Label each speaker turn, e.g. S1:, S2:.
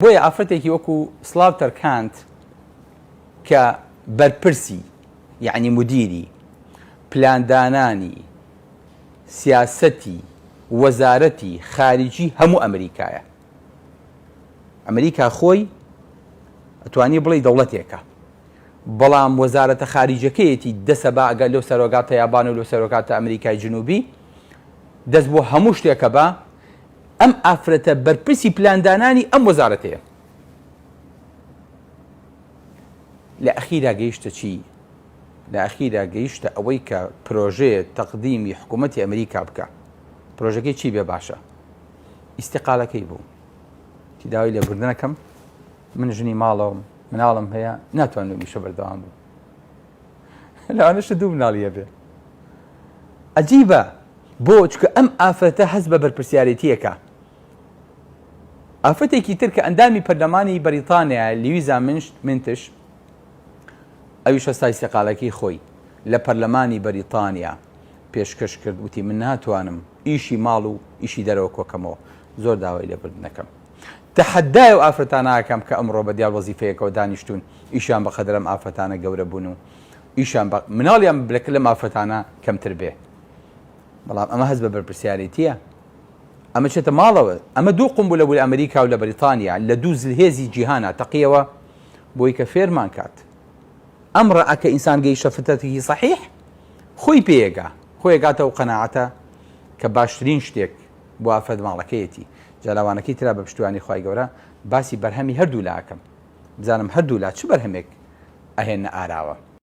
S1: بۆیە ئافرەتێکی وەکو سلاوتەر کانت کە بەرپرسی یەعنی مودیری پلاندانانی سیاسەتی وەزارەتی خاریجی هەموو ئەمریکایە. ئەمریکا خۆی ئەتوانی بڵێی دەوڵەتێکە بەڵام وەزارەتە خاریجەکەیەتی دەسە با ئەگەر لەو سەرۆگاتە یابان و لەو سەرۆکاتە ئەمریکای جنوبی دەست بۆ هەموو شتێکە بە ئەم ئافرەتە بەرپرسی پلاندانانی ئەم وەزارەتەیە. لە ئەخیرا گەیشتە چی؟ لە ئەخیرا گەیشتە ئەوەی کە پرۆژەیە تەقدیمی حکوومەتی ئەمریکا بکە. پرۆژەکەی چی بێ باشە؟ ئیستیقالەکەی بوو. چی داوای لێبوردنەکەم من ژنی ماڵەوەم مناڵم هەیە ناتوانم ئیشە بەردەوام بوو. لەوانەشە دوو مناڵی هەبێ. عجیبە بۆ؟ چونکە ئەم ئافرەتە هەست بە بەرپرسیارێتییەکە. ئافرەتێکی تر کە ئەندامی پەرلەمانی بەریتانیایە لیویزا منتش ئەویش هەستا ئیستیقالەکەی خۆی لە پەرلەمانی بەریتانیا پێشکەش کرد وتی من ناتوانم ئیشی ماڵ و ئیشی دەرەوە کۆکەمەوە زۆر داوای لێبوردن دەکەم. تەحەدای ئەو ئافرەتانە ئەکەم کە ئەمڕۆ بە دیار وەزیفەیەکەوە دانیشتوون ئیشیان بە قەدەر ئەم ئافرەتانە گەورە بوون و ئیشیان بە مناڵیان لەم ئافرەتانە کەمتر بێ. بەڵام ئەمە هەست بە بەرپرسیارێتیە ئەمە چێتە ماڵەوە ئەمە دوو قومبولە بوو لە ئەمریکا و لە بەریتانیا لە دوو زلهێزی جیهانا تەقیەوە بۆی کە فێرمان کات ئەم ڕەئە کە ئینسان گەیشتە فترەتێکی سەحیح خۆی پێیەگا خۆی گاتە ئەو قەناعەتە کە باشترین شتێک بۆ ئافرەت ماڵەکەیەتی جا لەوانەکەی ترا بە پشتیوانی خوای گەورە باسی بەرهەمی هەردوو لاکەم بزانم هەردوو لا چ بەرهەمێک ئەهێنە ئاراوە.